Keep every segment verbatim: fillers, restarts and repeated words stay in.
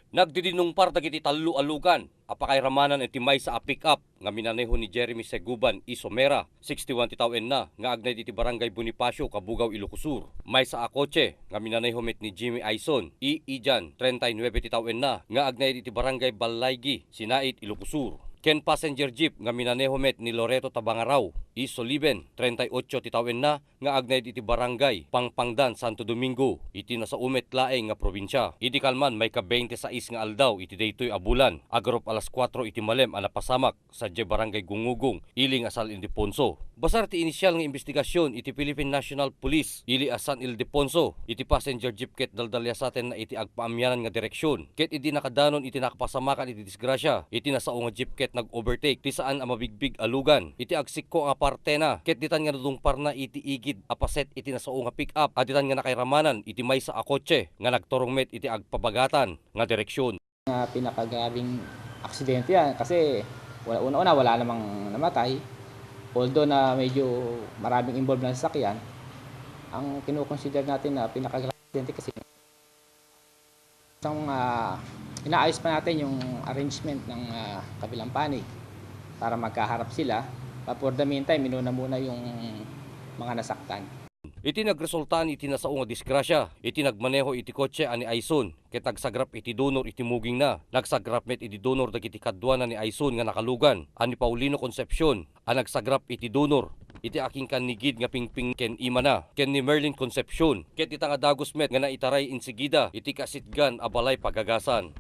Nagdidinungpar dagiti tallo a lugan a pakairamanan iti maysa a pick-up nga minaneho ni Jeremy Seguban Isomera, sixty-one ti tawenna, nga agnaed iti Barangay Bonifacio, Cabugao, Ilocos Sur. Maysa a kotse nga minaneho met ni Jimmy Aison I. Ijan, treinta y nueve ti tawenna, nga agnaed iti Barangay Ballaygi, Sinait, Ilocos Sur. Ken passenger jeep nga minaneho met ni Loreto Tabangaraw I. Soliven, treinta y ocho ti tawenna, nga agnaed iti Barangay Pangpangdan, Santo Domingo, iti nasao met laeng nga probinsia. Idi kalman, maika-beintisais nga aldaw iti daytoy a bulan, agarup alas kuatro iti malem a napasamak sadiay Barangay Gungugong, ili nga San Ildefonso. Basar ti inisial nga imbestigasion iti Philippine National Police, ili a San Ildefonso, iti passenger jeep ket daldaliasatenna iti agpaamianan nga direksion. Ket idi nakadanon iti nakapasamakan iti disgrasia, iti nasao nga jeep ket nag-overtake ti saan a mabigbig a lugan iti agsikko nga partena, ket ditan nga nadungparna iti igid a paset iti nasao nga pick-up a ditan nga nakairamanan iti maysa a kotse nga nagturong met iti agpabagatan nga direksion. Nga pinakagrabeng aksidente yan kasi wala, una-una, wala namang namatay. Although na medyo maraming involved na sasakyan, ang kinukonsider natin na pinakagrabeng aksidente kasi isang, ah, inaayos pa natin yung arrangement ng, ah, kabilang panig para magkaharap sila. But for the meantime, inuna muna yung mga nasaktan. Iti nagresultaan iti nasao nga disgrasya, iti nagmaneho iti kotse a ni Aison, ket nagsagrap iti dunor iti mugingna. Nagsagrap met iti dunor dagiti kaduana ni Aison nga nakalugan, a ni Paulino Concepcion, a nagsagrap iti dunor iti akinkannigid nga pingping ken imana, ken ni Merlin Concepcion, ket ita nga dagus met nga naitaray insigida iti kasitgan a balay pagagasan.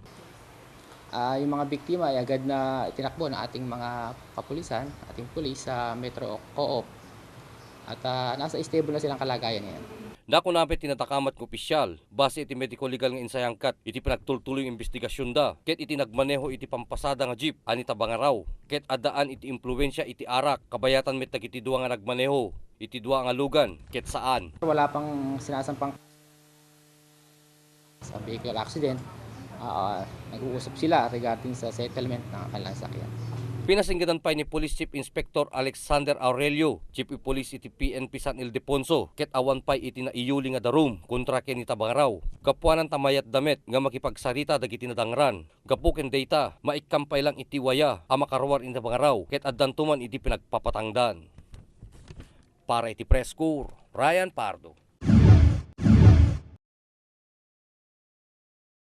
Ah, yung mga biktima ay agad na itinakbo ng ating mga kapulisan, ating pulis sa Metro Co-op. At, ah, nasa stable na silang kalagayan ngayon. Nakuna met ti nadakamat nga opisyal, base iti medico-legal nga insayangkat iti panagtultuloy nga imbestigasionda, ket iti nagmaneho iti pampasada nga jeep a ni Tabangaraw, ket addaan iti impluensia iti arak, kabayatan met dagiti dua nga nagmaneho iti dua nga lugan, ket saan. Wala pang sinasampang sa vehicle accident, ah, nag-uusap sila regarding sa settlement ng kanilang sakyan. Pinasinggetan pay ni Police Chief Inspector Alexander Aurelio, Chief of Police iti P N P San Ildefonso, ket awan pay iti naiyuli nga darum kontra ken ni Tabangaraw. Gapuanan ta mayatda met nga makipagsarita dagiti nadangran. Gapu ken dayta, maikkan pay lang iti waya a makaruar ni Tabangaraw ket addanto man iti pinagpapatangdan. Para iti Press Corps, Ryan Pardo.